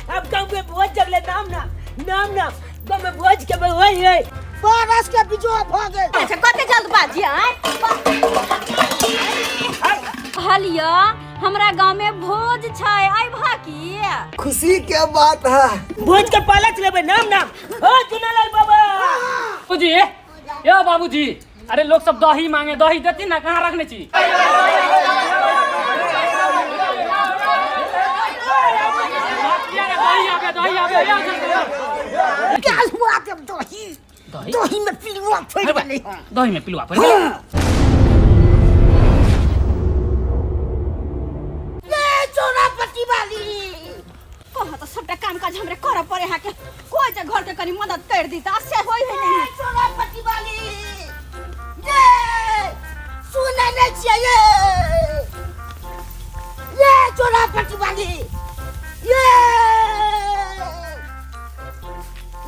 अब गाँव में भोज जगले नाम ना नाम ना गाँव में भोज के वही है। पारस के बिजो भ गेल। अच्छा कते जल्दबाजी आय कहलिया हमरा गांव में भोज छै अइबह की? खुशी के बात है। भोज के पालक लेबे नाम नाम ओ चुनालाल बाबा। बाबूजी यो बाबूजी, अरे लोग सब दही मांगे, दही देती ना, कहाँ रखने छी? दही आबे, दही आबे, यो। क्या हुआ के दही? दही? दही में पिलुआ फैल गेलै हन। दही में पिलुआ फैल गेलै? ये चोरापट्टी वाली। कह तो सबटा काम काज हमरे करऽ पड़े है के कोई जे घर के कनी मदद कर दी त से होय है नहीं। चोरापट्टी वाली ये सुनै नै छियै ये ये चोरापट्टी वाली ये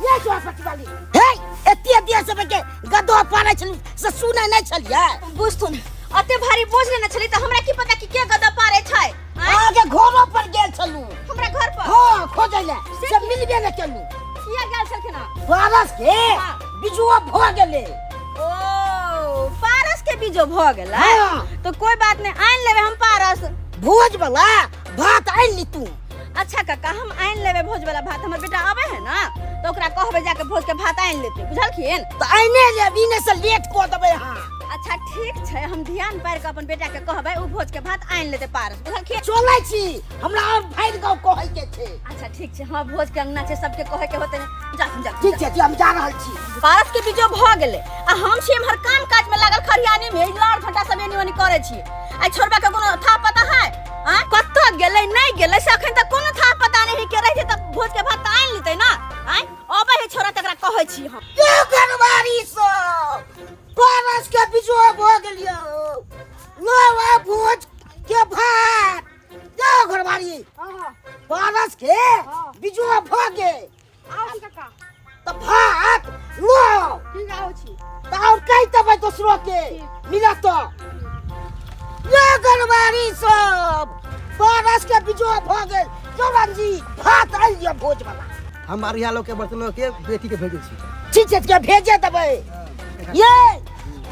ये चोरापट्टी वाली। हे एते देर से के गदो पारै छलु से सुनै नै छलियै। बुझथुन अते भारी बोझ लेने छली त हमरा की पता कि के गदा पारे छै? अहाँके घरो पर गेल छलु। हमरा घर पर? हाँ, खोजै ले से मिलबे नै केलु। किया गेल छलखिन? पारस के हाँ। बिजुआ भ गेलै। ओ पारस के बीजो भ गेलै? हाँ। तो कोई बात नहीं, आनि लेबै हम पारस। भोज वाला भात आनि ली तू। अच्छा काका, हम आनि लेबै भोज वाला भात, हमर बेटा आबै है ना तो ओकरा कहबै जाके भोज के भात आनि लेतै, बुझलखिन? तऽ आइने लेब, ई नहि से लेट कऽ देबै अहाँ। अच्छा ठीक छै, हम ध्यान पारि कऽ अपन बेटा के कहबै ओ भोज के भात आनि लेतै पारस, बुझलखिन? चलै छी, हमरा और भरि गाँव कहै के छै। अच्छा ठीक छै, हाँ भोज के अंगना छै, सबके कहै के होतै। जा जा। ठीक छै, हम जा रहल छी। पारस के बीजो भ गेलै आ हम छी एम्हर काम काज में लागल खरियानी में, लड़ झंटा सब एनी ओनी करै छी। आ छोड़बा के कोनो था पता है? आ कतऽ गेलै नहि गेलै से अखन तक कोनो था पता नहीं के रहितै तऽ भोज के भात तऽ आनि लेतै ना। आँय अबै है छोड़ा तकरा कहै छी हम। ये घरवारी सब पारस के बिजो भ गेलियो, लो भोज के भात। ये घरवारी पारस के बिजो भ गेल तऽ भात लो। ठीक आउ छी। तऽ और कहि देबै दोसरो के मिलत। ये घरवारी सब पारस के बिजो भ गेल। चौरन जी भात आनि लिअ भोज वाला। हम अरिया लोग के बर्तन के बेटी के भेजै छी। ठीक छै, के भेजे देबै। ये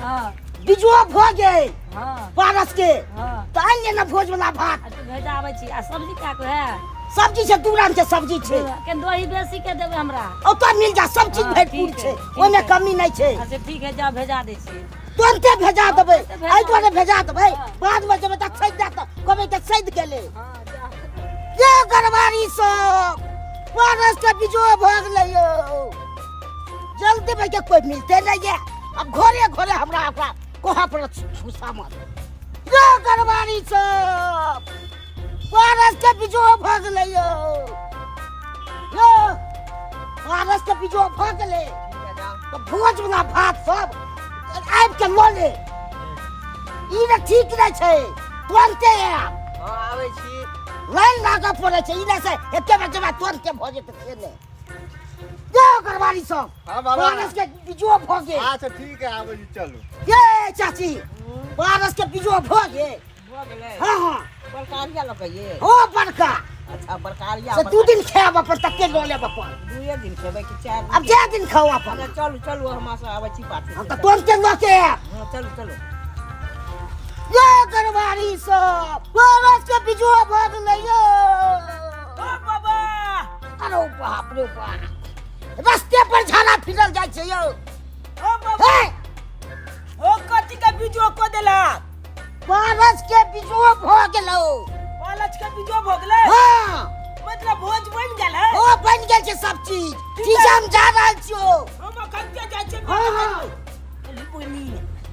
हाँ। बिजुआ भ गेल हाँ। पारस के। हाँ। तऽ आनि ले ने भोज वाला भात। अच्छा भेजाबै छी। आ सब्जी का को है? सब्जी छै, दू रंग के सब्जी छै। के दही बेसी के देबै हमरा? ओतऽ मिल जा, सब चीज हाँ, भरपूर ठीक छै, है, ठीक ओहिमे है। कमी नहि छै। अच्छा ठीक है, जा भेजा दै छी। तुरंते भेजा देबै, तुरंते भेजा एहि दुआरे भेजा देबै, हाँ। बाद में जेबै तऽ सैद देत, कहबै तऽ सैद गेलै। हाँ, जा। ये गड़बड़ी सब पारस के बिजो भऽ गेलै यौ। जल्दी भाई के कोई मिलते नहीं है, अब घरे घरे हमरा ओकरा कहाँ पर छूसा मत। ये गड़बड़ी सब पारस के बिजो भऽ गेलै यौ। यौ पारस के बिजो भऽ गेलै तऽ भोज वाला भात सब आबि के लऽ ले। ई ने ठीक नहि छै, तुरन्ते आयब। हाँ, आबै छी। लाइन लागऽ पड़ै छै, ई नहि से एके बेर जेबै तुरन्ते भऽ जेतै से नहि। ये घरवाली सब हाँ, बाबा। पारस के बिजो भऽ गेल। अच्छा ठीक है, आबै छी, चलू। ये चाची पारस के बिजो भऽ गेल। भऽ गेलै? हाँ, हाँ। बड़कारिया लऽ के ये? हाँ, बड़का। अच्छा बड़कारिया। से 2 दिन खायब अपन, तते लऽ लेब अपन। 2 दिन खेबै कि 4 दिन? अब जे दिन खाउ अपन। अच्छा, चलू चलू, हम सब आबै छी पाछू। हम तऽ तुरन्ते लऽ के आयब। हाँ, चलू चलू। ये घरवारी सब पारस के बिजो भऽ गेलै यौ। ओ बाबा। अरे बाप रे बाप, रस्ते पर झाड़ा फिरल जाइ छै यौ। ओ बाबा। हे! ओ कथी के बिजो कऽ देला? पारस के बिजो भऽ गेलौ। पारस के बिजो भऽ गेलै? हाँ। मतलब भोज बनि गेल है? ओ बनि गेल छै सब चीज। ठीक छै, हम जा रहल छियौ। हम अखन के जाइ छियै। हाँ, हाँ।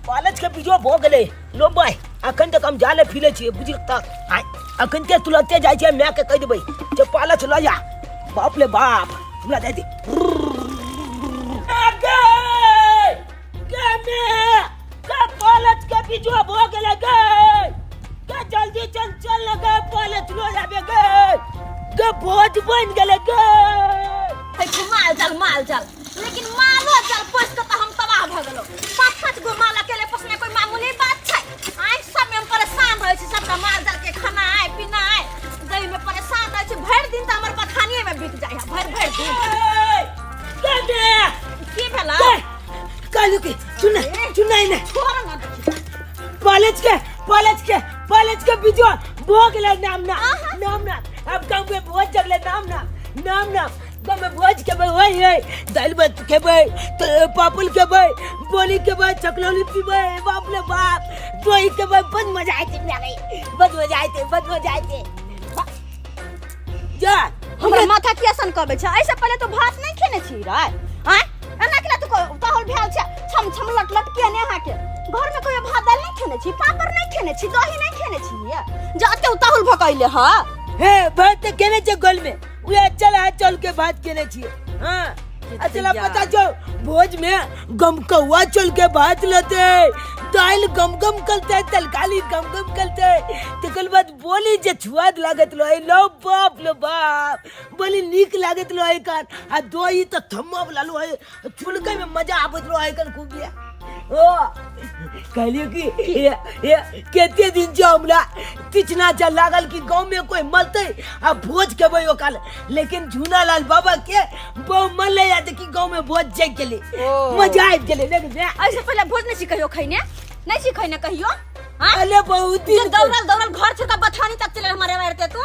पालच के बिजो भऽ गेलै। लो भाई, अखन तक हम जाले फिरे छियै, बुझि तऽ आइ अखन के तुरंते जाइ छियै, माय के कहि देबै जे पालच लऽ जा। बाप रे बाप, हमरा जाइ दे। पालच के बिजो भऽ गेलै गे। गे जल्दी चल चल न गे, पालच लऽ जाबे गे। गे भोज बनि गेलै गे। माल जाल माल जाल, लेकिन मालो जाल पोस के तऽ हम तबाह भऽ गेलहुँ। 5-5 गो माल अकेले पोसने कोई मामूली बात छै? आइ सब में हम परेशान रहै छी, सबटा माल जाल के खेनाइ पिनाइ दै में परेशान रहै छी। भरि दिन तऽ हमर बथानिये में बीत देती। गे बे की भेला? गे कहलू कि चुना चुना ने छोड़ ना देखी। कॉलेज के कॉलेज के कॉलेज के बिजो भो गेलै। नाम ना नाम ना, अब गाँव में भोज जगले। नाम ना नाम ना, गाँव में भोज खेबै, वही है दालि भात खेबै, तो पापड़ खेबै, बोली खेबै, चकलौली पीबै, बाप रे बाप, दही खेबै। बड़ मजा आयते मेरे, बड़ मजा आयते, बड़ मजा आयते। जा। हमरा माथा किया सन कहबै छै? ऐसे पहिले तो भात नहीं खेने छी रे? आँय, एना केला तू तहल भेल छै छम छम लट लट के ने? अहाँके घर में कहियो भात दालि नहीं खेने छी, पापड़ नहीं खेने छी, दही नहीं खेने छी, जे एते उताहुल भऽ कइले ह? हे, भात तऽ केने छै गोल में, उहे चल आ चल के भात केने छियै। हाँ, अच्छा पता छौ, भोज में गमकौआ चल के भात लेते, दालि गम गम करते, तरकारी गम गम करते, तकर बाद बोली जे छुआद लागत रहे लो, बाप लो बाप, बोली नीक लागत रहे कान, आ दही तऽ थम्मा वाला रहे, चुलकै में मजा आबैत रहे कान खूब। ओ कहलियो कि ए ए कते दिन जो हमरा तिचना चल लागल कि गांव में कोई मरते आ भोज खेबै ओकर, लेकिन झूना लाल बाबा के बहु मरले या देखी गांव में भोज जाग गेलै, मजा आबि गेलै। लेकिन ऐसे पहिले भोज नहीं छी कहियो खैने? नहीं छी खैने कहियो? हाँ? अरे बहुत जे दिन दौड़ल दौड़ल घर छोड़ के बथानी तक चले हमारे मारते तू।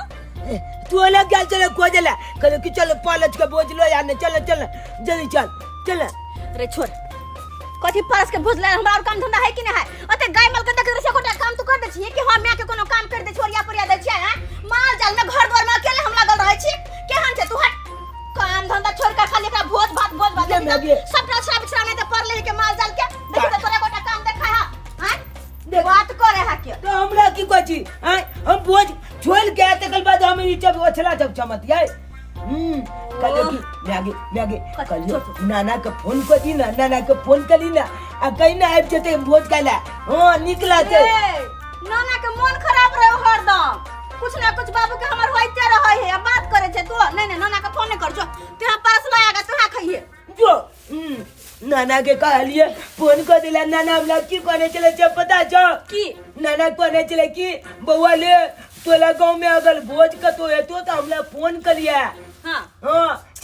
तू अलग गेल चले खोजे ला, कहले कि चल पालच के भोज लो या नहीं, चल चल जल्दी चल चल। अरे छोड़, कथी परस के भोज ले? हमरा और काम धंधा है कि नहीं है? ओते गाय माल के देख रहे छै, गोटा काम तू कर दे छियै कि हम माय के कोनो काम कर दे छी, ओरिया पोरिया दे छियै? हैं, माल जाल में घर द्वार में अकेले हम लागल रहै छी। केहन छै तू? हट, काम धंधा छोड़ के खाली एकरा भोज भात भोज भात। ले मागे। सबटा छड़ा बिछड़ा नहीं त पड़ले के माल जाल के देखी त तोरा गोटा काम देखा है। हैं, देख। बात करे है के? तो हमरा की कहै छी? आँय, हम भोज छोड़ के तकर बाद हम ई जब ओछला जब चमतियै। कहलियो कि मैगी मैगी, कहलियो नाना के फोन कर दी ना, नाना के फोन करी ना आ कहीं ना आबि जेतै भोज खाइ ला। हाँ, नीक लागतै। ए, नाना के मन खराब रहे हरदम, कुछ ना कुछ बाबू के हमर होइते रहे है। अब बात करे छै तू। नहीं नहीं, नाना के फोन नहीं कर, जो तू यहाँ पास लाएगा तू यहाँ खाइए। जो नाना के कहलिए फोन कर दिला। नाना हमरा की कहने चले छै पता छौ? की? नाना कहने चले कि बौआ ले, तोला गाँव में अगर भोज कतौ हेतो तऽ हमरा फोन करिया। हाँ,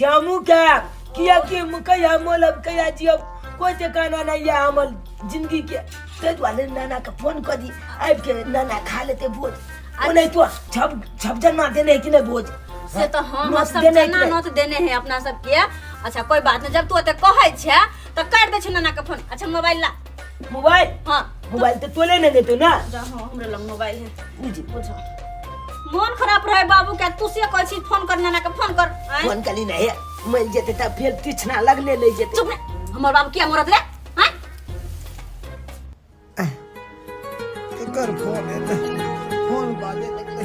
हमहूँ खायब, किया कि कहिया मोलब कहिया जियब कोई ठिकाना नहीं है हमर जिंदगी के, ताहि दुआरे नाना के फोन कर दी, आबि के नाना खा लेते भोज। ओनाहितो छब छब जना देने है कि नहीं भोज? से तो हम नोत सब देने है कि जना नहीं? नोत देने है अपना सबके। अच्छा कोई बात नहीं, जब तू ओते कहै छै तो कर दे छै नाना के फोन। अच्छा मोबाइल ला। मोबाइल? हाँ। मोबाइल तो तोले नहीं देतो ना। जा, हाँ, हमरे लग मोबाइल है। बुझी। बुझो, मन खराब रहे बाबू के, तू से कहै छी फोन कर, नाना के फोन कर। आँय? फोन कली नहीं मिल जेते तब फिर तिछना लगले ले जेते। चुप ने, हमर बाबू किया मरत रे? आँय? केकर फोन एतै? फोन बाजे लगलै।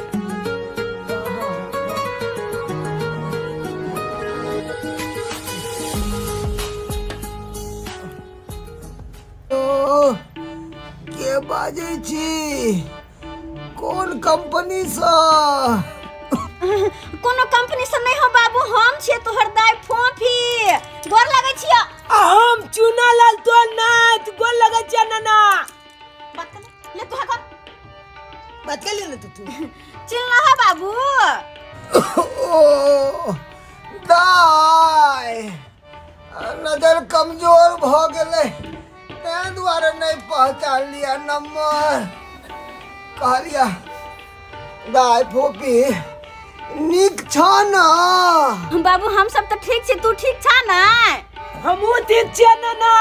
ओ, के बाजै छी? कोन कंपनीसँ? कोनो कंपनी से नहीं हो बाबू, हम छियै तोहर दाय फोफी, गोर लगै छियै। आ हम चूना लाल तो नाच, गोल लगै छियै नाना। बात कर ले तू, कर। बात कर ले ना तू। चिल्ला है बाबू। ओ दाय, नजर कमजोर भऽ गेलै, ताहि दुआरे नहि पहचान लिअ नंबर। कहलिया दाय फोपी, नीक छ न? बाबू, हम सब तऽ ठीक छी, तू ठीक छा ने? हमहूँ ठीक छियै नाना।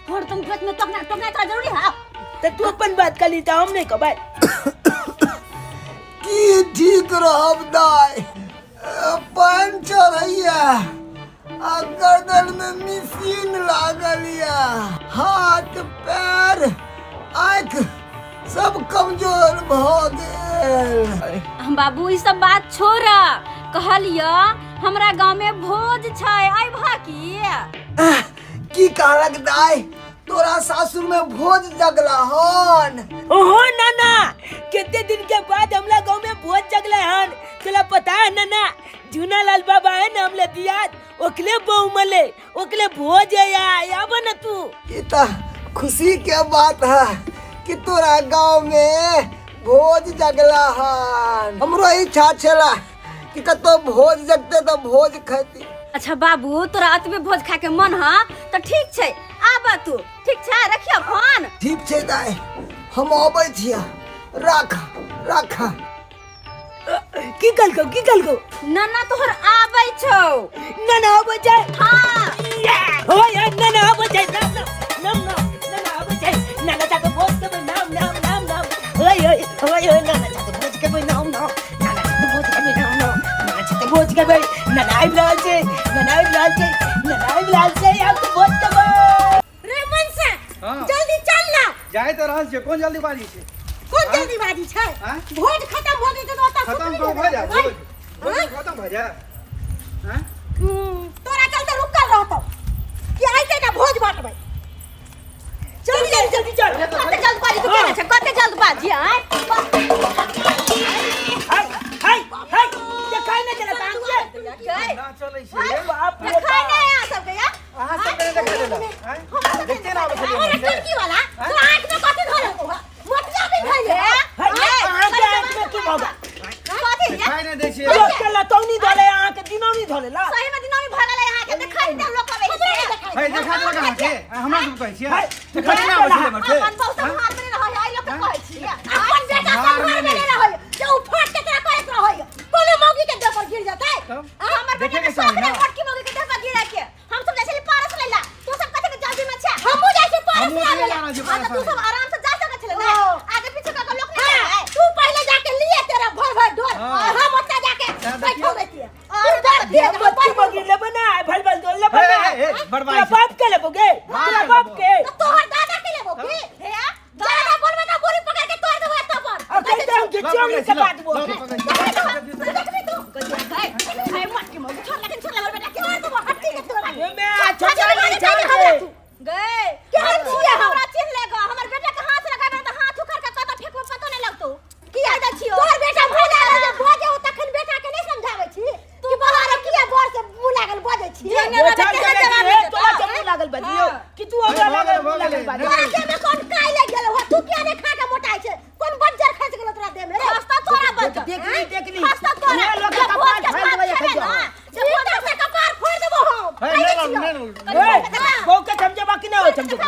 हरदम बीच में टोकना टोकना तोरा जरूरी है? तऽ तू अपन बात कली तऽ हम नहि कहबै। की ठीक रहब दाय, पानि चढ़ैया आ गर्दन में मशीन लागल या, हाथ पैर आँखि सब कमजोर भऽ गेल। हम बाबू, ई सब बात छोड़, कहलिय हमरा गांव में भोज छै, अइबह की? की कहलक दाय, तोरा सासुर में भोज जगला हन? ओहो नाना, कितने दिन के बाद हमला गांव में भोज जगले हन। तोला पता है नाना, जूना लाल बाबा है ना हमले दिया, ओकले बहु मले ओकले भोज है या आबो ना तू। ई त खुशी के बात है कि तोरा गांव में भोज जगला हन। हमरो इच्छा छला कि कतौ भोज जगते तऽ भोज खैती। अच्छा बाबू, तोरा अतबे भोज खाए के मन ह तऽ ठीक छै, आब तू। ठीक छै, रखियो फोन। ठीक छै दाइ, हम अबै छियै, राख राख। की कहलकौ, की कहलकौ? नन्ना तोहर आबै छौ। नन्ना आबै छै? हाँ। ओए नन्ना आबै छै, नाम नाम नाम नाम, नन्ना आबै छै, नन्ना जाके भोज खेबै, नाम नाम नाम नाम। ओए ओए ओए ओए, नन्ना जाके भोज खेबै, नाम नाम, नन्ना जाके भोज खेबै, नाम नाम, नन्ना जाके भोज खेबै, नन्ना आबि रहल छै, नन्ना आबि रहल छै, नन्ना आबि रहल छै, आब तऽ भोज खेबै। रे मनसा, हाँ। जल्दी चल ना। जाय तऽ रहल छियै, कोन जल्दीबाजी छै? कोन जल्दीबाजी छै? हाँ? भोज खत्म भऽ गेल तऽ ओतऽ खत्म सुतली कब भऽ जाय? भाई। भोज भोज खत्म भऽ जाय? हाँ? तोरा चलते रुकल रहतौ कि आइते ना भोज बांटबै। जल्दी जल्दी जल्दी चल। कते जल्दबाजी तू केने छै, कते जल्दबाजी? आँय, हाय हाय हाय, देखाइ नहि देलक अहाँके? गै, ना चलै छै। बाप रे देखाइ बाप। नहि अहाँ सबके या? अहाँ सब केने देखा देलक? आँय? देखते ना आबै छलियै हमरा हमर से? टंकी वाला तो आँख में कथी धरल हो? मोतिया भी भइल है। हाय, अहाँके आँखिमे की भऽ गेल? कथी या? देखाइ नहि दै छियै। लोक के लतौनी धले, अहाँके दिनौनी धले ला। सही में दिनौनी भऽ गेलै अहाँके, देखाइ नहि लोक अबै छै। है, देखा देलक अहाँके? आँय, हमरा सब कहै छियै? है, देखा नहि आबै छलियै हमर से? अपन बहु सम्हार में नहि रहै, एहि लोक के कहै छियै। अपन बेटा सम्हार सम्हार में में नहि। नहि रहै जे उ फाट के तोरा करैत रहै, कोनो मौगी के देह पर गिर जेतै। तब? हमर बेटा देखे के के शौक चाही नहि ना। मोटकी मौगी के देह पर गिरै के। हम सब जाइ छली पारस लैला, तू सब कथी के जल्दी में छै? हमहूँ जाइ छी पारस हमहूँ लाबै जाइ ला। रहल छी हां, तऽ पारस तू सब आनै। आराम से जा सकै छले ने, हाँ। आगे पीछे कऽ के लोक नहि हाँ, जाइ। तू पहिले जाके लिए तेरा भर भर डोर हाँ। और हम ओतऽ जाके सएह बैठो देखियौ। रहितियै। और तू डर दे, हम मोटकी मौगी लेबै ना, भल भल डोल लेबै हे, ना। हे, हे, बड़बाई तोरा छै। बाप के लेबो गे? बाप तोरा के बाप लेबो। के? तो तोहर दादा के लेबो की? हे, दादा बोलबे ना, बोरी पकड़ के तोड़ देबो एतऽ पर। आ कहि तऽ हम घिचियौ लऽ नहि पकड़ै छी, लऽ, काटबो। लऽ पकड़ै छी। देखबी तू गै, गै, मोटकी मौगी छोड़, लेकिन छोड़ हमर बेटा के तोड़ देबो हट्टी के तोरा। ओमे छोटा नहि छै। गै, केहन छियै हम? हमरा चिन्ह ले ग, हमर बेटा के हाथ लगाबे तऽ हाथ उखाड़ के कतऽ फेकबो पतो नहि लगतौ। किया दै छियौ? तोहर बेटा भऽ गेल जे बजे हो तखन बेटा के नहीं समझाबै छी कि बाहर किया बर से मुँह लागल बजै छी? जेहने ओ रहबै चल तेहन चलै जवाब छी, हे, देतौ। तोरा चप्पू लागल बजियौ कि तू हमरा भऽ गेलै, लागल भऽ मुँह लागल गेलै। बाजियौ? तोरा देह में कोन काई लागि गेलौ हँ? तू किया नहीं खा के मोटाइ छै? कोन बज्जर खसि गेलौ तोरा देह में रे? खस्ता तोरा बज्जर। देख ली, देख ली। खस्ता तोरा। उहे लोक के जे भोज कपार के फाड़ि भात देबै खेबै एखन ना, जो। जे भोज भीतर से कपार फोड़ि देबो हम। है, नहि लड़ू, नहि लड़ू। ए, बहू के समझेबा कि नहि? समझेबा,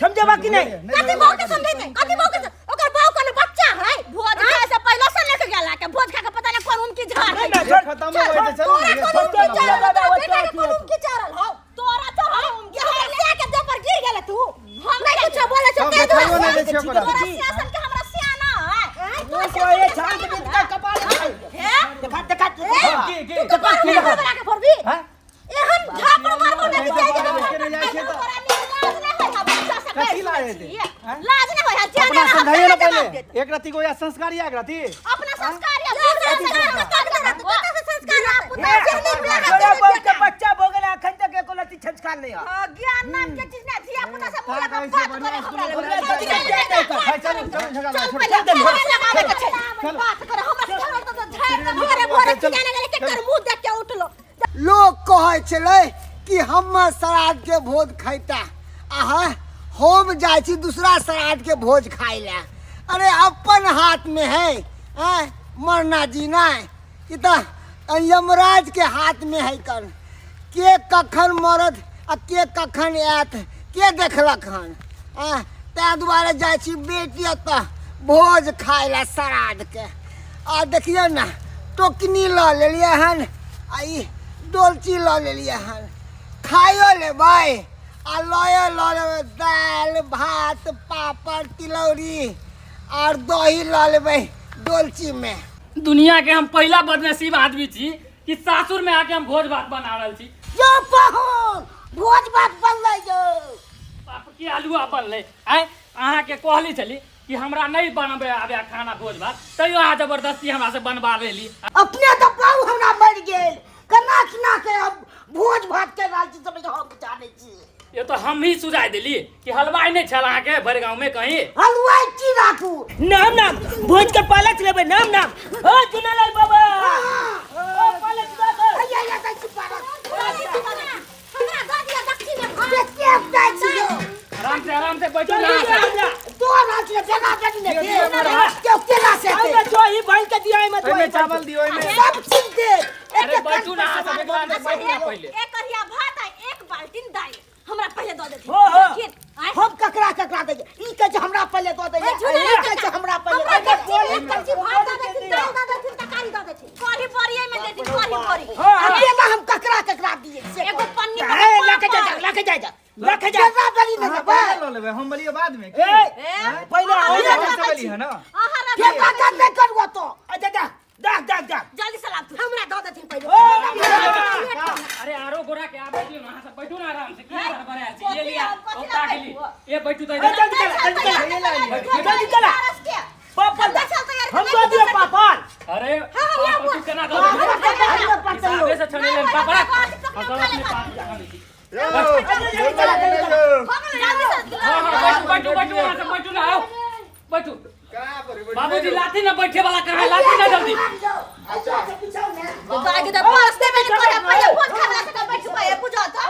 समझेबा कि नहि? कथी बहू के समझेतै? कथी बहू के ओकर बहू कोनो बच्चा है? भोज खाए से पहिले से लेके गेला के भोज खा के पता नहीं कोन उमकी झाड़ नहि, है। नहि, जे छोड़। खत्म हो गए तऽ चलू तोरा ने, कोनो सब उमकी चलू। चढ़ल बाबा, तोरा ओतऽ बेटा के अथी कोनो उमकी चढ़ल हौ? तोरा चढ़ल उमकी कि हमरा सिया के देह पर गिर गेलै तू? हम नहीं कुछो बोलै छौ सब ताहि देखाइयो दुआरे। नहि दै छियै ओकरा। तोरा सियासन के हमरा सियाना है। ओ तो ये छान के बीच का कपार फाड़ि दे। हे, देखा देखा की, की? तू कपार फोड़ हमरा के फोड़बी? हाँ? एहन झापड़ मारबो ने कि जाय बाबा, केने जाइ छियै तऽ? तोरा नीक लाज नहि होइ है बच्चा से कथी कहै लाज हेतै? छियै। आँय? लाज नहि होइ है, जे अपना नहि समझाइयो ने रहत पहिले जवाब देत। एक रत्ती को या संस्कार या एक रत्ती अपना संस्कार या तोरा बहू के बच्चा भऽ गेलै, अखन तक एको लत्ती छचकार नहि है। हाँ, ज्ञान नाम के चीज ना, धिया पुता सब मुँह लगा तार बात कहै करे छै, हमरा लग। बढ़िआँ चल, स्कूल चल, चल, चल, है, चलू चलू झगड़ा चल छोड़ू। पहिले, चलू, झगड़ा लगाबै के छै। बात करे हमरा से झगड़ा तो झाड़ दे भोरे भोरे की जाने गेले केकर मुंह देख के उठलो। लोक कहै छलै कि हमर श्राद्ध के भोज खैता, आहा हम जाइ छी दूसरा श्राद्ध के भोज खाइ लए। अरे अपन हाथ में है आँय मरना जीना, ई तऽ यमराज के हाथ में है। कन के कखन मरत आ के कखन आयत के देखलक हन? आँय, ताहि दुआरे जाइ छी बेटी ओतऽ भोज खाइ लए श्राद्ध के। आ देखियौ ने, टोकनी लऽ लेलियै हन आ ई डोलची लऽ लेलियै हन। खाइयो लेबै आ लयो लऽ लेबै दालि भात पापड़ तिलौरी आओर दही लऽ लेबै डोलचीमे। दुनिया के हम पहिला बदनसीब आदमी छी कि सासुर में आके हम भोज भात बना रहल छी। यो पहुन भोज भात बनलै यो। बाप की आलुआ बनलै। आँय, अहाँके कहली छली कि हमरा नहीं बनबे आबे खाना भोज भात, तैयो अहाँ जबरदस्ती हमरा से बनबा लेली। अपने तऽ बाबू हमरा मरि गेल, केना केना के हम भोज भात के रहल छी समझ हम जानै छी। ये तो हम ही सुझाय देली कि हलवाई नहीं छल अहाँके भरि गाँव में कहीं। हलवाई की राखू? नाम नाम भोज के पालक लेबै, नाम नाम। ओ चुनालाल बाबा, ओ पालक दऽ दे। हैया हैया दै छी पालक। हमरा दऽ दिअ दक्षिण में भात। देखते दै छी यौ। आराम से आराम से बैठू जल्दी ना। दे हमरा। दो रात ले बेना बेनी ने दे। केओ केना से एहिमे हेतै? दही भरि के दिअ, एहिमे एहिमे दही चावल दियौ, एहिमे सब चीज दे। अहाँ अच्छा, बैठू ना पहिले। एक कढ़िया भात आ एक बाल्टीन दालि हमरा पहिले दऽ देथिन। हो, हो। देथिन, आँय? हम ककरा ककरा दैये ई कहै छै हमरा पहिले दऽ दैये ए, झूला ई कहै छै हमरा पहिले हमरा दऽ दैये। एक कच्ची भात दऽ देथिन, दालि दऽ देथिन, तरकारी दऽ देथिन। कढ़ी बड़ी एहिमे देथिन, कढ़ी बड़ी। आ केना हम ककरा ककरा दियै से एगो पन्नी पर ए, लके जा पापड़। लके जा जा लके जा केना बड़ी नहि अहाँ देबै पहिले लऽ लेबै हम बलियै बाद में की ए, ए, पहिले अहाँ हम रखै हम छी। सब है ना अहाँ रखै केना छी। कते करू तो अच्छा जा जा जा जा जल्दी से लाबथु हमरा दऽ देथिन पहिले अरे आरो गोरा के आबै दियौ ना, अहाँ सब बैठू ना आराम से की हड़बड़ायल छी? ये कथी लिया आब, कथी औता ला के ली। ए बैठू तऽ ए, इधर। जल्दी चला जल्दी चला जल्दी चला पापड़ हम दऽ दियौ पापड़ अरे हाँ, हाँ, पापड़ तू केना दऽ हमरा देबही? तऽ बाहर पड़तै यौ। हिसाबे से छनेले पापड़ नहि, हम सब अपने पास खा लै छी। हाँ, हाँ, बैठू बैठू बैठू अहाँ सब बैठू ना आओ बैठू बाबूजी लाथी ना बैठे वाला कहाँ है लाथी ना जल्दी आगे तऽ पर्स देबे नहि करे पहिले भोज खाय वाला सबके बैठ पाए बुझो तऽ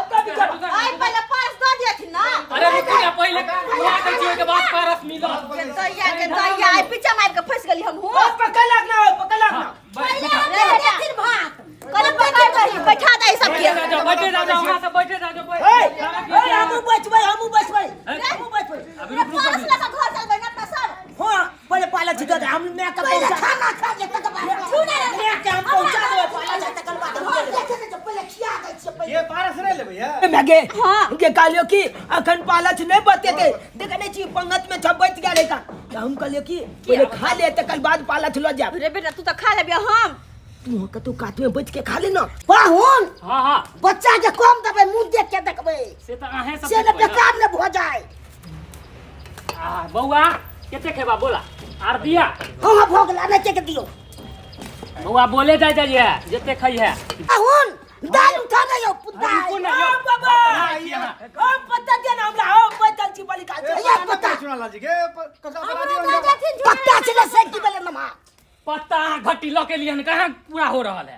आइ पहिले पर्स दऽ दियथिन ना अरे रुकू ना पहिले खुआ दै छी ओहिके बाद पारस मिलत के दैया के दैया आइ पीछा मारि के फंसि गेली हमहूँ पकड़ लगना हो पकड़ लगना बैठ पहिले हम देथिन भात कहले पकड़ दही बैठा दे सबके जा जाओ बैठे जा जाओ वहाँ से बैठे जा जाओ बैठ ए ए हमहूँ बचबै हमहूँ बचबै हमहूँ बचबै अभी रुक रुक पर्स अभी। लऽ कऽ घर चलबै ना अपना सब हाँ पहिले पाला छिटो दे हम मैं के पहिले पहुंचा खाना खा ले तकर बाद मैं के हम पहुंचा देबै पाला छै तकर बाद हम घर चलबै। देखे ने पहिले खिया दै छियै पहिले ये पारस नहि लेबै ये मैगे हाँ। के कहलियो कि अखन पालच नहीं बतेते देखे नहीं छी पंगत में छबैत गेल का त हम कहलियो कि पहिले खा ले तकर बाद पालच ल जाब रे बेटा तू तऽ खा लेबी हम तू कतौ कात में बैठ के खा ले ना पाहुन हाँ हाँ बच्चा के कम देबै मुंह देख के देखबै से तऽ अहें सब से ने देखबै ना। बेकार ने भऽ जाय आ, बौआ कते खेबा बोला आर दिया हाँ हाँ भऽ गेल नहि के दियौ बौआ बोले जाय जाइए जते खई है पाहुन दालि उठा ने यौ रुकू दालि ना यौ ओ बाबा छी अहाँ। ओ पत्ता दे ना हमरा ओ बैठल छी बलि का ये पत्ता चुना लाल जी के कका बना दियौ दऽ देथिन पत्ता छलै से की भेलै नमा पत्ता अहाँ घट्टी लऽ के लिए हन कहाँ पूरा हो रहल है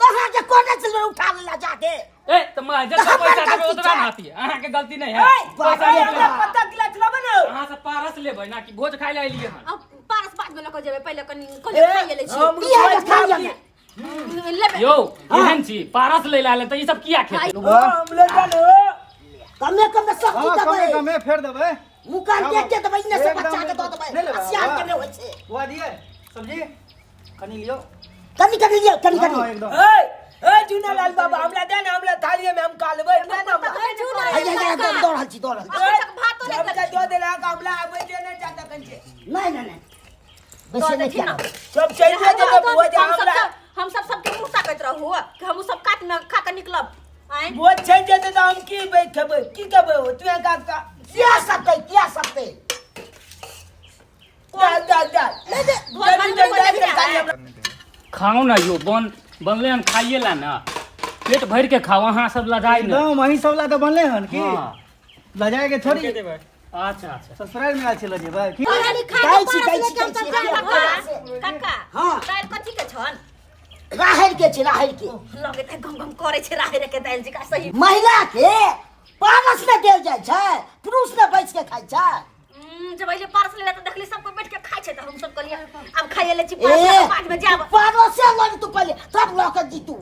तोहाँ के कोने छलै उठा लेला जाके ए तऽ मैं जतना तऽ हमर पैसा देबै गलती ओतबा छै। ने आती है अहाँके गलती नहीं है ए पैसा ए, हमरा लेबै। पत्ता गिला चलाबे ना अहाँ सब पारस लेबै ना कि भोज खाइ लए एलियै हन अब पारस बाद में लऽ कऽ जेबै पहिले कनि ए, कहलियै खाइए लै छी हम ई है भोज खा खाब लिअ। की? लेबै यौ एहन छी पारस लै लए आयल तऽ ई सब किया खेतै ओ, हम ले चलो कमे कमे सब हाँ चीज कमे देबै कमे फेर देबै मुकान देख के देबै इने से एकदम बच्चा के दऽ नहि देबै लेबै आ सियान के बाबा। नहि होइ छै बुआ दिए सब्जी कनि लियौ कनि कनि लियौ कनि हाँ, कनि एकदम ए ए चुनालाल बाबा हमरा दे ना हमरा थाली में हम खा लेबै दे ना हमरा हैया हैया दऽ दऽ रहल छी दऽ रहल छी अखन तक भातो नहि हम दऽ देला हमरा आबै दे नहि जाता कंचे नहि नहि नहि बेसी नहि देथिन ना। खियाबै। सब चलि जेतै भोज हम सब हमरा हम सब सबके मुंह ताकैत रहू कि हमहूँ सब काट में खा के निकलब आँय भोज चलि जेतै तऽ हम की खेबै की खेबै हो तू का का किया सकतै किया सकतै दाल दाल दाल नहीं दे जल्दी जल्दी दाल तरकारी हमरा खाओ ना यो बन बनले हन खाइए ला ना पेट भर के खाओ अहाँ सब लजाई ना एकदम अहीं सब ला तऽ बनले हन की हाँ लजाए के थोड़ी अच्छा अच्छा ससुराल में आयल छी लजेबै की दै छी दै छी दै छी काका काका हाँ। दालि कथी के छन राहरि के छै राहरि के लगे तऽ गम गम करे छै राहरि के दालि जका सही महिला के पारस ने देल जाइ छै पुरुष ने बैस के खाइ छै जब अइले पारस ले तऽ देखली सब कोई बैठ के खाइ छै तऽ हम सब कहलियै आब खाइए ले छी ए पारस लऽ कऽ बाद में जाब पारसे लऽ तू पहिले तब लऽ के जीतू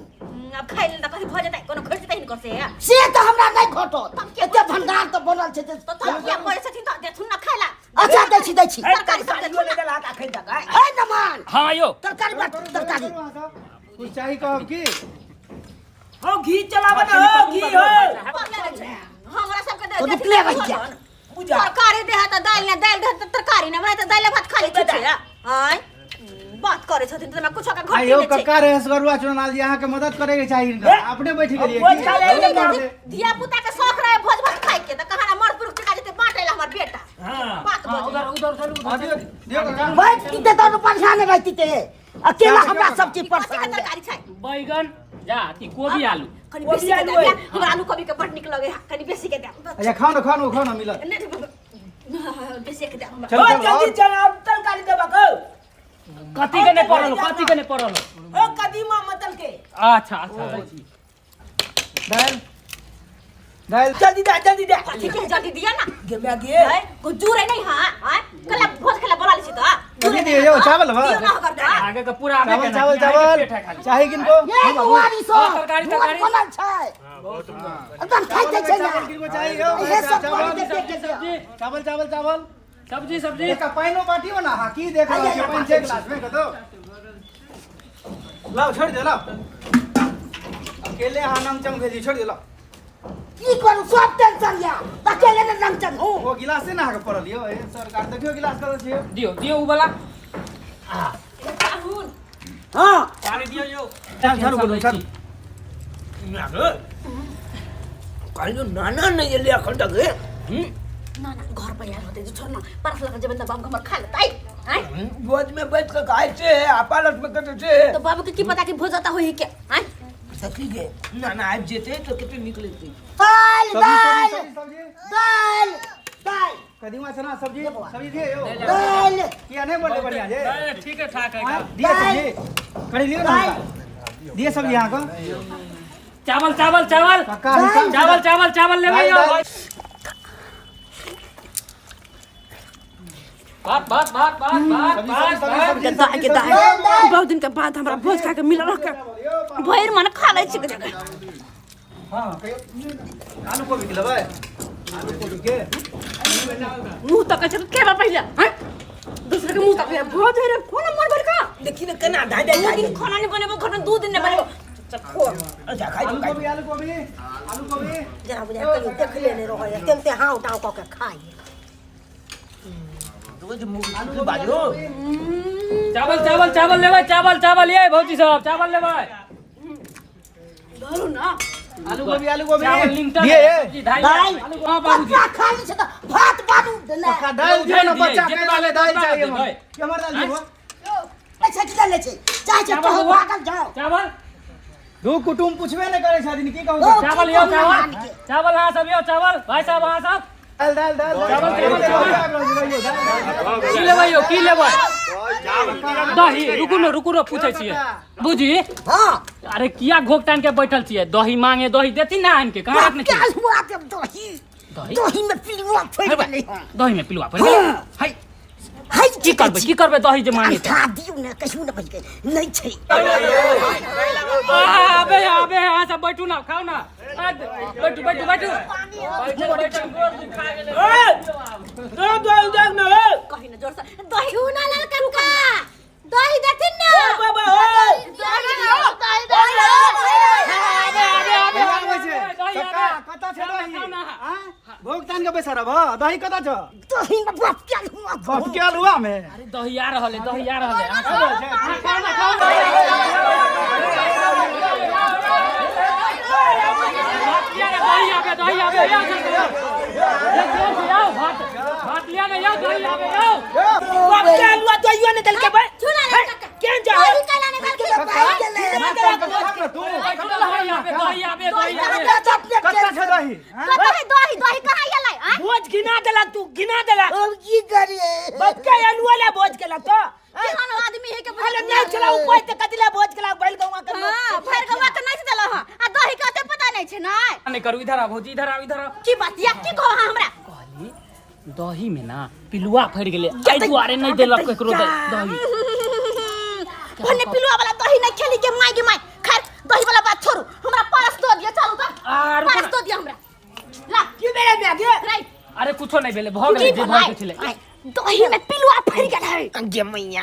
आब खाइ ले तऽ कथी भऽ जेतै कोनो घटि जेतै हिनकर से से तऽ हमरा नहि घटत एते भंडार तऽ बनल छै जे तऽ तब किया करै छथिन तऽ देथुन ना खाइ ला अच्छा दै छी दै छी तरकारी सब तरकारियो देथुन नहि देलहक अखन तक आँय? हे नमान हाँ यो तरकारी बाट तरकारी कुछ चाही कहब की हो घी चलाबऽ ने हो घी हो हमरा सबके तो रुकले रहि जा। बुझा तरकारी दे तऽ दालि ने दालि दे तऽ तरकारी ने हमरा तऽ दालि भात खाली छुछे आँय बात करै छथिन तऽ हमरा कुछो के आ घटी यौ नहि छै कक्का रहे सगरुआ चुनाल जी अहाँके मदद करे के चाही हिनका अपने बैठ गेलियै भोज की? खा ले अरे धिया पुता के शौक रहे भोज भात खाइ के तऽ कहाँ ना मर्द पुरुष टिका जेतै बाँटै ला हमर बेटा बात उधर उधर चलू हाँ, दियौ दियौ कक्का बैठ तीते तऽ परेशान रहती ते अकेला हमरा सब चीज कथी के परेशान तरकारी छै बैगन जा अथी कोबी आलू कनि कोबी बेसी के आलू दे अइ। हमरा आलू कोबी के बड़ नीक लगे है कनि बेसी के दे अच्छा खाओ ना खाओ ना खाओ ना मिलत नहि बेसी के दे हमरा चल ओ चल जल्दी और चल अब तरकारी देबक हो कथी के नहीं पड़ल हो, कथी के नहीं पड़ल हो? ओ कदीमा मतल के अच्छा अच्छा दै छी। दालि दालि जल्दी दे जल्दी दे कथी के जल्दी दिया ना गे मैं गे है कुछ जुरे नहीं हां हां कल भोज खेला बोला ली छी त कथी दिए यौ चावल बा दियौ ना ओकर दा। आगे के पूरा आबे चावल के ना, चावल अहाँके चावल पेट है खाली। चाही किनको ये कुआरी सब हाँ, तरकारी, तरकारी। भोज बनल छै एकदम खाइते छै ना चावल किनको चाही यौ इहे सब चावल बनि के पेट के चावल चावल चावल सब्जी सब्जी एकटा पानिओ बाटियो ना अहाँ की देख रहल छियै पानि छै गिलास मे कतौ लाउ छोड़ि दियौ लाउ अकेले अहाँ नमचंग भेजी छोड़ि दियौ लाउ की करू सब टेंशन या अकेले ने रंगचन हूँ ओ गिलासे ना अहाँके पड़ल यौ ए सरकार देखियौ गिलास कतऽ छियै दियौ दियौ उ वाला हाँ पानी दियौ यौ चल चल बोलू चल कहलियो नाना नहि एलै एखन तक हे। हम्म, ना ना घर पर आयल होतै जे छोड़ ना परस लग जेबै तऽ बाबू हमर खा लेतै आँय भोज में बैठ के खाइ छै आ पालक में कतौ छै तऽ बाबू के की पता कि भोज आता होई के आँय सखी गे नाना आबि जेतै तऽ कते नीक लगतै दाल सब्जी दाल सब्जी सब्जी दाल दाल कदीमा चना सब्जी सब्जी दिए यौ दाल किया नहीं बोलते बढ़िया जे नहीं, ठीक है ठाक है हाँ, दिए सब्जी करी लियो ना हमरा। दिए सब्जी अहाँ को चावल चावल चावल काका हिसाब से चावल चावल चावल लेबै यौ दाल, दाल। भात भात भात भात भात सब्जी भात सब्जी भात सब्जी दाय के सब्जी दाय बहुत दिन के बाद हमरा भोज खा के मिलल रह भरि मन खा लै छी हाँ कहियो आलू कोबी के लेबै आलू कोबी के मुंह तक छै खेबा पहिले आँय दूसरे के मुंह तक भोज है रे कोन मन भर का देखी ने केना धाइ धाइ दू खाइ दिन खाना नहीं बनेबो घर में 2 दिन नहीं बनेबो चुपचाप खो अच्छा खाइ आलू खाइ कोबी आलू कोबी आलू कोबी जेना बुझाय कहियो देखले नहि रहै तेनते हाँ उठाव कऽ के खाइ रोज मुँह बाजू चावल चावल चावल लेबै चावल चावल ये भौजी सब चावल लेबै धरू ना आलू गोभी आलू गोभी चावल लिंगटन दिए सब्जी धाइ दाल हाँ बाबूजी बच्चा खाली छै तऽ भात बानू देले काका दाल दियो ना बच्चा के जितना दाल दाल जितना चाहिए देबै। हमरा कि हमर दाल दियो पैसा की ले छै चाहे छै चावल तो बौआ। भागल जाओ चावल दू कुटुम पूछबे नहीं करे छथिन की कहू ओ, चावल की यौ कहू चावल नानी के? चावल अहाँ सब यौ चावल भाई साहब अहाँ सब दाल दाल दाल चावल, चावल, चावल की लेबै यौ की लेबै दही रुकू ने रुकू ने पूछै छियै बुझी हाँ अरे किया घोक टान के बैठल छियै दही मांगे दही देती ना आनि के कहाँ रखने क्या छियै हुआ के दही दही दही में पिलुआ फैल गेलै हँ दही में पिलुआ पड़ि गेलै है है की करबै की करबै दही जे मांगे खा दियौ ने कहियो ने बजकै नहि छै आबे आबे अहाँ सब बैठू ना खाउ ना आ, बैठू बैठू बैठू बैठू बैठू गोर दुखा गेलै दो दो देख ना ए कही ना जोर से दही ना लाल काका दही देथिन ना ओ बाबा ओ दही दियौ दही दही आबे आबे आबे आबै छै दही काका आबे कतऽ छै दही खाउ ना। आँय? भोग तान के बैसा रहब दही कतऽ छ दही में बाप क्या हुआ बाप के आलुआ में अरे दही आ रहल है दही आ रहल है अहाँ खाउ। खाउ ना खाउ ना भात लिया ना दही आबे दही आबे आओ जल्दी आओ जल्दी आओ भात भात लिया ना आओ दही आबे आओ बाप के आलुआ दहियो ने देलकै बे चूना लाल काका केन जा दही कैला ने देलखिन ना तान के खाउ ना तू दही आबे दही आबे दही आबे कतऽ छै दही आँय? कतऽ है दही दही कहाँ गेलै आँय भोज घिना देलक तू घिना देलक अब की करिए बाप के आलुआ ला भोज केलक तो केहन आदमी है के अरे नहीं चला उपाय त कथी ला भोज केलक बैल गौआ के लोग। हां भरि गवा के नाच देलह हँ आ दही के ओते पता नहीं छै नै नहीं करू इधर आओ भौजी इधर आओ इधर आओ की बात या की कहो अहाँ हमरा कहली दही में ना पिलुआ फड़ि गेलै एहि दुआरे नहि देलक ककरो दही भने पिलुआ वाला दही नहीं खेली के माय गे माय खैर दही वाला बात छोड़ू हमरा परस दऽ दिअ चलू तऽ आ, रुकू परस ना। दऽ दिअ हमरा ला की भेलै माय गे राइ अरे कुछो नहि भेलै भऽ गेलै की जे भऽ भलाई के छलै दही में पिलुआ फड़ि गेल है गे मैया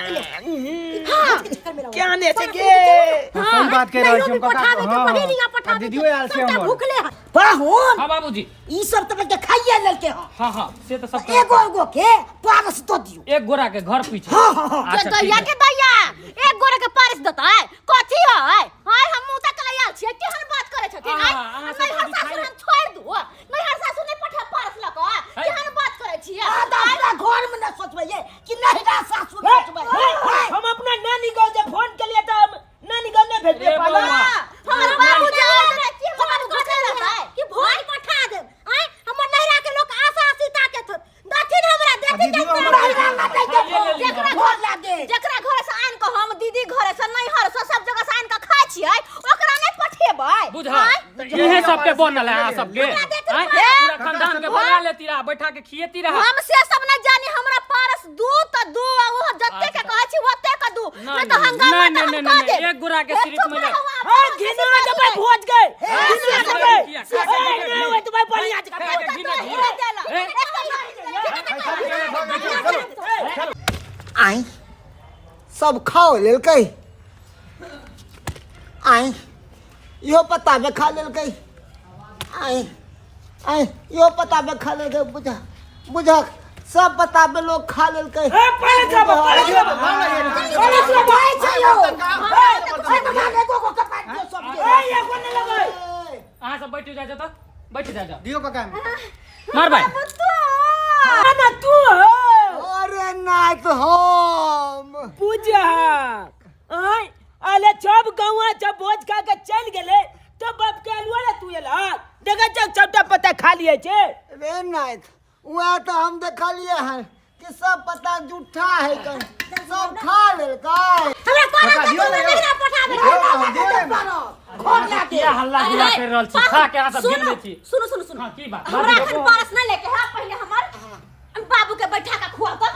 हाँ क्या ने छै गे सही बात कहि रहल छी हम काका पठाबे के हाँ। बहेरिया आ पठाबे दीदियो आयल छै सबटा हमर भुखले है पाहुन हाँ बाबूजी ई सब तऽ बच्चा खाइए लेलकै हँ हाँ हाँ से तऽ सब एगो एगो के पारस दऽ दियौ एक गोरा के घर पीछे हाँ, हाँ, हाँ। के अच्छा, दैया ठीक है। के दैया एक गोरे के पारिस देतै कथी है आय हम मुँह तक आयल छियै केहन बात करै छथिन आ, आय अहाँ सब नैहर अभी सासुर खाइ हम छोड़ि दू नैहर सासुर नहि पठायब पारस लऽ कऽ केहन बात करै छियै अहाँ तऽ अपना घर में न सोचबै ये कि नहिरा सासुर सोचबै हम अपना नानी गाँव जे फोन केलिए तऽ हम नानी गाँव नहि भेजबै ए पाला बौआ। हमर बाबू जे कि हमर घुसल रहतै कि भोज पठा देब आय हमर नैहरा के लोक आशा सीता के थोत दथिन हमरा देथिन दीदियो हमर नहिरा ला नहि ले ली। जेकरा घर लागे जेकरा घर से आन के हम दीदी घर से नैहर से सब जगह से आन के खाइ छियै ओकरा नहि पठेबै बुझल इहे सबके बनल है अहाँ सबके हमरा देथिन आँय? पूरा खानदान के बना लेती रहा बैठा के खिएती रहा हम से सब न जानी हमरा पारस दू त दू आ वो जत्ते के कहै छी ओते के दू नहीं, नहीं तो हंगामा नहीं, त हम नहीं, कह नहीं, देब एक गोरा के ए, सिर्फ चुप मिले। रहू आप, हाँ पारस घिना के जबै सिर्फ भोज गए हाँ, घिना घिना जबै किया, ए, खा के नहीं होय तो भाई बढ़िया खा के घिना तो घिना। हिला देला। ए, एक तो हिला देला। आई सब खाओ लेलकै आई इहो पत्ता पे खा लेलकै आई आई इहो पत्ता पे खा लेलकै बुझ बुझक सब पत्ता पे लोग खा लेलकै ए पहले खाबो पहले खाबो पहले खाबो खाइ छै यौ। ए, तऽ खा ले, एगो गो के काटि दियौ सबके। ए एगो ने लेबै अहाँ सब बैठ जाइ जाओ तऽ बैठ जाइ जाओ दियौ काका मार भाई बाबू तू ना ना तू हो अरे नाथ हम पूजा आय अले सब गौआ जब भोज खा के चल गेले तो बाप के अलुआ ला तू एला देखा चक सबटा पत्ता खा लिए छे रे नाथ वह तो हम देखलिए हन कि सब पत्ता जूठा है कन सब खा लेलकै हमरा काका, करब दियौ तऽ ने तू यौ। नहिरा पठाबे दियौ, दियौ ने। घर ला दे। किया हल्ला गुल्ला कर रहल छी खा के अहाँ सब गिन लै छी सुनू सुनू सुनू हाँ, की बात? हमरा एखन पारस नहि लेके है पहिले हमर बाबू के बैठा के खुआ तऽ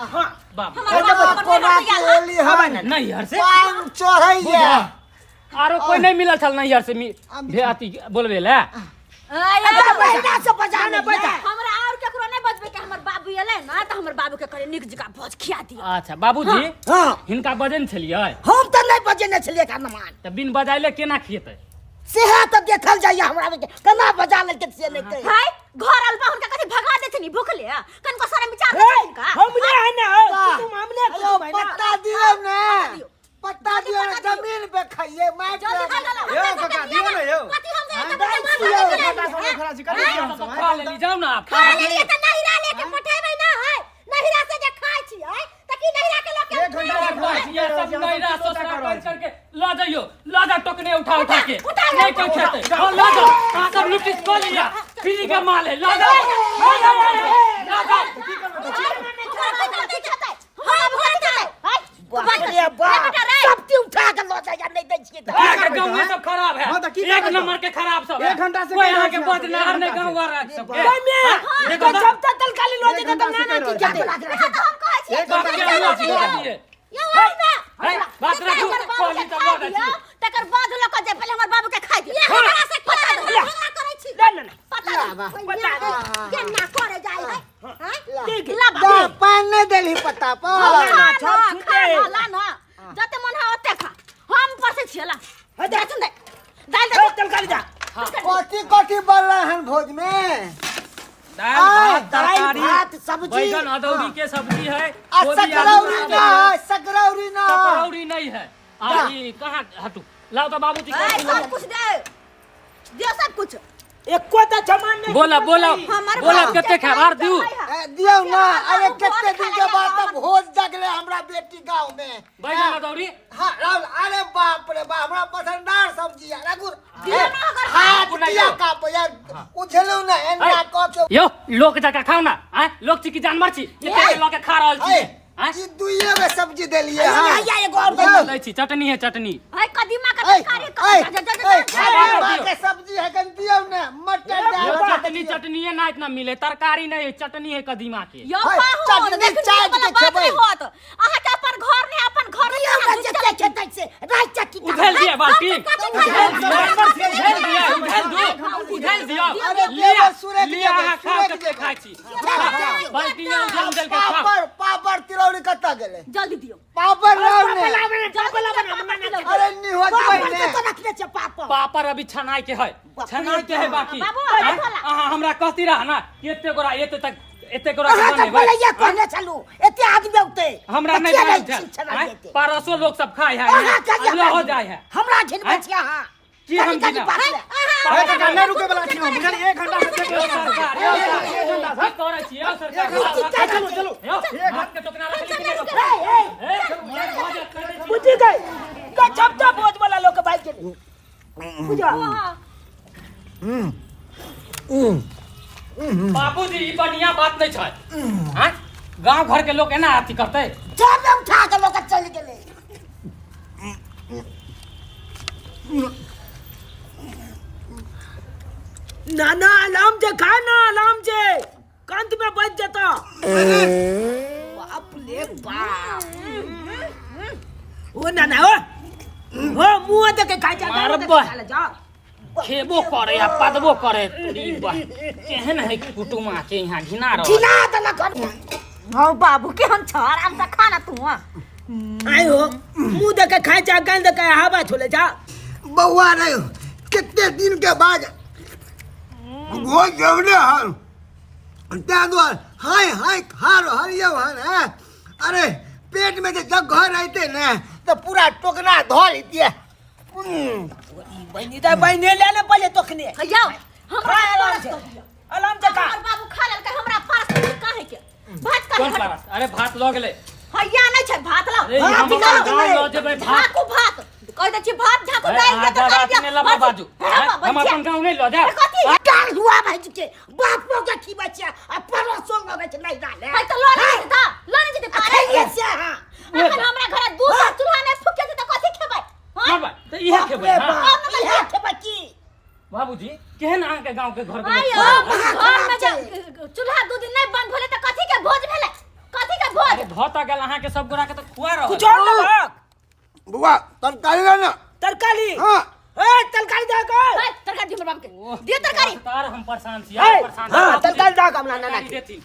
बाप हमर बाबू हमर कोना नैहर के से आयल एली हन नैहर से पान चढ़ैया आरो कोई नहीं मिलल छल नैहर से भे अथी बोलबे ले आय, अच्छा, महिला से बजा ना, ले बैठा। हमरा और केकरो नहीं बजबे के हमर बाबू एलै ना तऽ हमर बाबू के करे नीक जकाँ भोज खिया दिअ अच्छा बाबूजी हाँ हिनका बजन छलियै हम तऽ नहि बजेने छलियै हनुमान तऽ बिन बजाइले केना खिएतै सेहा तऽ देखल जाइए हमरा के केना बजा लेलकै से नहि कहि हाय घर अलबा हुनका कथी भगा देथिन भूखले कनको सारा विचार ए, देथिन का हमने है ना तुम हमने अयो कुटुम है ना पत्ता दियौ ने दियौ। पत्ता दियौ ने जमीन पे खाइए माटि जल्दी खा पे लो यौ काका दियौ ने यौ कथी हम हाँ, देबै एक घंटा से हम खड़ा छी कथी दियौ हम सब, खा लेली जाउ ना आप खा लेलिए तऽ नहिरा लेके पठेबै ना है नहिरा से जे खाइ छियै तऽ की नहिरा के लोक के एक घंटा से बस, ये सब नैरा ससुरा कर करके ल जाइयो ल जा टोकने उठा उठा के उठा, नहीं कोई खेते हाँ ल जाओ अहाँ सब लुटिस कऽ लिया फ्री के माल है ल जाओ ल जाओ ल जाओ बाप रे बाप सब चीज उठा के लऽ जाइए नहि दै छियै तऽ अहाँके गाँव में सब खराब है हाँ, तऽ की एक करबै तऽ? नंबर के खराब सब है एक घंटा से कोई कहि अहाँ के रहल छी बजनार एक नहीं घंटा गाँव से। वाला सबके ओहिमे देखो तो तऽ जब तक तलकाली लो एक जेतै घंटा तब से ना ना कहि की रहल खेतै छी। एक बाप घंटा के से अल्लाह कहि जी रहल छी। दिए है बात रखू कहली तब लऽ जाइ छी तकर बाद लऽ कऽ जाय पहिले हमर बाबू के खाइ दिअ हमरा से पता झगड़ा करै छी ना ना ना पता पता केना करे जाय है ठीक है ला जा बाबू पान नहि देलही पत्ता पर खा ना, ना, छप खा छूटे। ना, ला ना जते मन है ओते खा हम परसे छियै ला दे दे दाल ए, दे तलकाली जा कथी कथी बनलै हन भोज में दाल भात दालि, तरकारी भात, सब्जी। बैगन अदौरी के सब्जी है आ गोभी आलू सकरौरी के ना है सकरौरी ना है। सकरौरी नहीं है आ ई कहाँ हटू लाओ तो बाबूजी ए, सब कुछ दे दियो सब कुछ एको ता सामान नहीं बोला बोला हमर बोला बाबू के कते खाब आर दियू ए, दियौ ना अरे बाबू कते भोज दिन खाय के बाद ला तऽ भोज जगले हमरा बेटी गाँव में बैगन अदौरी हाँ राहुल अरे बाप रे बाप हमरा पसंदार सब्जी है रघु दियौ ना अगर हाथ बनाइयो। किया कापे यार उझलू ना एना कऽ के यो लोक जका खाउ ना आय लोक छी की जानवर छी एते लऽ के खा रहल छी ए, आय ई दुइये गो सब्जी देलियै हँ हैया एगो और दे लै छी चटनी है चटनी है कदीमा के ए, तरकारी ए, जा जा जा ए, जा कदीमा के सब्जी है कन दियौ ने मटर यो दाल चटनी चटनी है ना इतना मिले तरकारी नहीं है चटनी है कदीमा के यो है, पाहुन चटनी देखनी चाट वाला के बात खेबै। नहीं होत अहाँ के अपन घर नहीं अपन घर नहीं हमरा जते खेतै से राइ चक्की उधेल दिया बाल्टी कथी उधेल दिया उधेल दू उधेल दिया अरे लिया देबै, सुरक लिया देबै, अहाँ खाओ सुरक कते देबै। खाइ छी बाल्टी में उधेल उधेल के खाओ पापड़ पापड़ तिलौरी कतऽ गेलै जल्दी दियो पापड़ लाउ ने जल्दी अरे निहोजबै ने तो रखने छै पापड़ पापड़ अभी छनाय के है छनाय के है बाकी बाबू, आँय? बाबू। अहाँ हमरा कहती रह ना कि एते गोरा एते तक एते गोरा के अहाँ तऽ बनेबै बोलैया कहने छलू एते आदमी औतै हमरा तऽ नहीं किया बनायल नहि छल छना आँय? जेतै? पारसो लोग सब खाय है अहाँ कहिया लहो जाय है हमरा घिनबै आँय? छी अहाँ की हम कनी कनी घिनाब? बात ले। ए काका नहि रुकै वाला छी हम बुझलियै एक घंटा से देख यौ रहल छी। सरकार यौ सरकार की करै छी यौ सरकार चलू चलू यौ हाथ के टोकना रखली कि नहि रखली? ए, ए, ए, भऽ जायत, कहि दै छी। बुझि गई गजब भोज वाला लोग के भाई के बुझा बाबूजी ई बढ़िया बात नहीं छै आँय? गाँव घर के लोग एना अथी करतै जामे उठा के लोग चलि गेलै ना ना आराम से खा ना आराम से कंत में बच जाता बाप रे बाप ओ ना ना ओ ओ मुंह तक खा जा मारब खा ले जा खेबो करे आ पदबो करे तोरी बा केहन है कुटुमा के यहाँ घिना रहल घिना देलक हन। हौ बाबू केहन छ आराम से खाना तू आय हो मुंह देके खा जा गंद के हवा छोले जा बउआ रे कितने दिन के बाद भोज जमले हन ताहि दुआरे हाय हाय खा रहल यौ हन हैं अरे पेट में जे जगह रहते ने तऽ पूरा टोकना धऽ लेतियै बहिनी तऽ बहिने ले ने पहिले तखने यौ हमरा खा आराम परस से दऽ दिअ। आराम से खा हमर बाबू खा लेलकै हमरा परस दऽ दिअ, काहे के भात काहे कोन हट- पारस अरे भात लऽ गेलै हैया नहि छै भात लाउ अरे भात हम निकालो। अपन गाँव लऽ जेबै भात झाकू भात कहि दै छी भात झाकू अरे, दालि अहाँ के तरकारी जादा दिअ। नहि लबा बाजू हे आँय, बाबा, हम अपन गाँव नहि लऽ जायब कथी दाल हुआ भाई के बाप के खिबै छै आ परोसो लगै छै नहि दाल है तऽ लऽ नहि जेतै लऽ नहि जेतै पारे खाइए से अहाँ अखन हमरा घर दू सौ चूल्हा नहि फूके तऽ कथी खेबै हँ? मारबै तऽ इएह खेबै बाप रे हँ। बाप, इएह खेबै की बाबूजी केहन अहाँके गाँव के घर के आइ लोक यौ, सब? घर में जे चूल्हा दू दिन नहि बंद भेलै तऽ कथी के भोज भेलै कथी के भोज अरे भऽ तऽ गेल अहाँके सब गोरा के तऽ खुआ रहल कुछ और लेबक बउआ तरकारी ले ने तरकारी हाँ ए तरकारी दे के है, तरकारी दियौ हमर बाप के दियौ तरकारी तार हम परेशान छी ए, परेशान छी। हाँ बाबूजी, तरकारी दे के हमरा नाना तरकारी के देथिन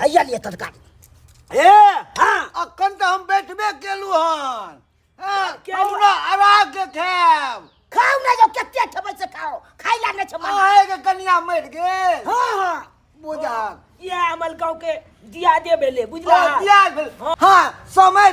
हैया लिए तरकारी ए हाँ अखन तऽ हम बैठबे केलहुँ हन हाँ, केलहुँ। हमरा अरा के खायब खाउ ने जो कते खेबै से खाओ खाइ ला नहि छै मना अहाँके कनिया मरि गेल हाँ हाँ बुझल ये अमल गांव के दिया दे भेले बुझला हाँ, बियाह भेल हाँ समय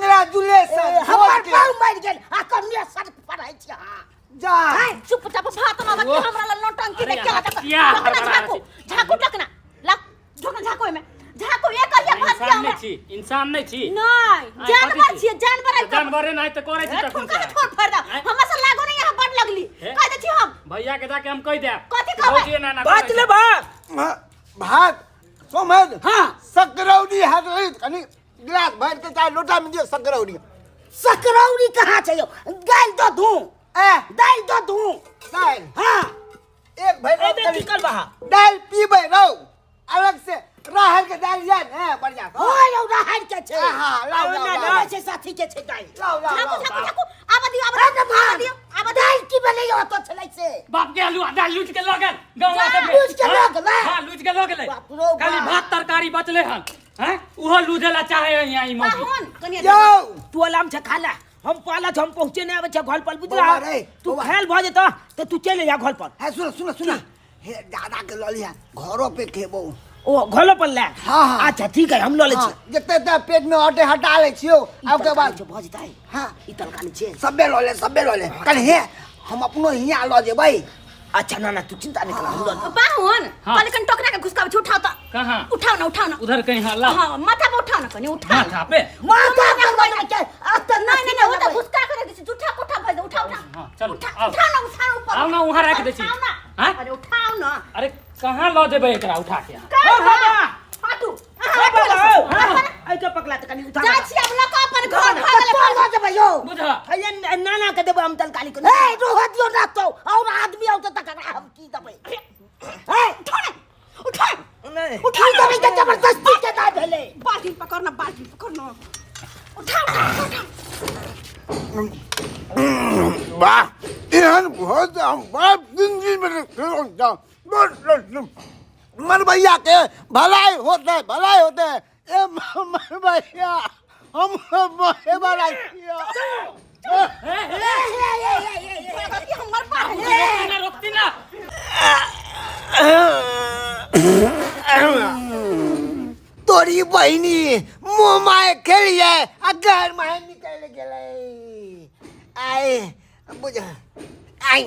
कांग्रेचुलेशन हमर बाप मरि गेल आ कनिया सड़क पर रहै छी अहाँ जा है, चुपचाप भात न ओह। हमरा ला नौटंकी अरे देख के अहाँ लगा किया टकना हड़बड़ा झाकू झाकू टकना ला झोकना झाकू एमे झाकू एक करिया भात दिया इंसान हमरा नहि छी इंसान नहि छी नहीं आइ जानवर कथी छी? छियै जानवर आइ जानवरे नहि तऽ करै छी तखन ठुनका से। के ठोर फाड़ दे आँय? हमरा से लागो नहीं यहाँ बड़ लगली हे? कह दे छी हम भैया के जाके हम कहि देब कथी कहबै? भौजी एना एना भात करै छै। लेबक भात समझ हाँ सकरौरी हाथ रही कनि गिलास भरि के चाहे लोटा में दियौ सकरौरी सकरौरी कहाँ छै यौ दालि दऽ दू ए दालि दऽ दू दालि हाँ एक भरि एबे की करबा दालि पीबै रौ अलग से राहर के दालि या ने बढ़िया से हाँ यौ राहर के छै हाँ लाओ लाओ ना, लाओ ना छै साथी के छै दालि लाओ लाओ झाकू लाओ झाकू झाकू आब दियौ आब दियौ आब दियौ आब दियौ दालि की भेलै यौ ओतऽ छलै से बाप के आलू आधा लूट के लऽ गेल गाँव जा, लूटि के लऽ गेलै। हाँ लूट के लऽ गेलै बाप रौ खाली बाप। भात तरकारी बचले हन हैं उहो लूझे ला चाहे है यहाँ ई मौगी पाहुन कनिया यौ तू आराम से खा ले हम पाला हम पहुंचे नहीं आवे छै घर पर बुझला बौआ रे, तू बौआ। खेल भऽ जेतऽ तऽ तू चलि जा घर पर है सुन सुन सुन हे दादा के लऽ लिहा घरो पे खेबो ओ घरो पर ले हाँ, हाँ। अच्छा ठीक है हम लऽ लै हाँ, छी जते ते पेट में अटे हटा लै छियौ आ ओकर बाद भऽ जेतै हाँ ई तरकारी छै सबे लऽ ले सबे लऽ ले कल हे हम अपनो हियाँ लऽ जेबै अच्छा ना ना तू चिंता नहीं कर हम लऽ लेब। पाहुन हाँ। कल कन टोकरा के घुसकाबै छी उठाओ तऽ कहाँ उठाओ ना उठाओ ना उधर कहीं हल्ला हाँ माथा पर उठाओ ना कनी उठाओ माथा पे माथा पर बना के अब तऽ नहीं नहीं नहीं वो तो घुसका के रख दै छी जूठा कोठा भर दे उठा उठा हाँ, चलू, उठा आउ। उठा ना उठा ऊपर आउ ना, वहाँ राखि दै छी। उठाओ ना हाँ? अरे उठाओ ना अरे कहाँ लऽ जेबै एकरा उठा के अहाँ? का ओ बाबा हटू ओ बाबा ओ ऐ के पकड़ा तऽ कनी उठा जाइ छी अब लऽ कऽ अपन घर भऽ गेलै कतऽ लऽ जेबै यौ बुझ हैया नाना के देबै हम तरकारी के हे रोह दियौ ना तो और आदमी औतै तकरा हम की देबै हे उठो ना उठो नहीं उठा देबै तऽ जबरदस्ती के ना भेलै बाल्टी पकड़ ना बाल्टी पकड़ ना उठा उठा उठा वाह एहन भोज हम बाप जिंदगी में नहीं खेलौं जाऊं। बस, बस, बस। मर भैया के भलाई होते भलाई होते ए मर भैया हम मरे वाला छियै। हमर बाप रोकती ना रोकती ना तोरी बहिनी मुँह माय खेलिए आ घर माय निकल गेलै आय बुझ आय